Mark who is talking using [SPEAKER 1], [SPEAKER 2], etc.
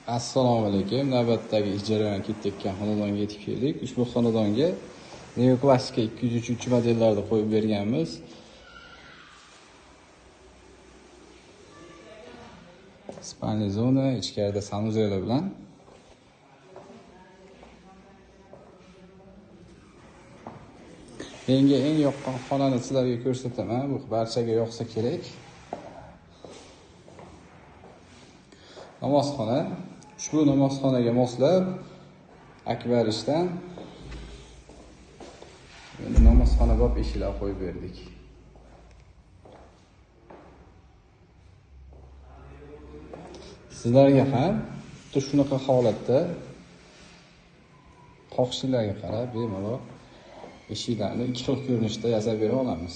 [SPEAKER 1] Assalomu alaykum. Navbatdagi ish jarayoni ketayotgan xonadonga yetib keldik. Ushbu xonadonga Neoklassika 203 modellarni qo'yib berganmiz. Spalni zona ichkarida sanuzellar bilan. Menga eng yoqqan xonani sizlarga ko'rsataman. Bu barchaga yoqsa kerak. Namozxona. Ushbu namozxonaga moslab Akbar ishdan endi namozxona bop eshiklar qo'yib berdik. Sizlarga ham xuddi shunaqa holatda xohishinglarga qarab bemalol eshiklarni ikki xil ko'rinishda yasab bera olamiz.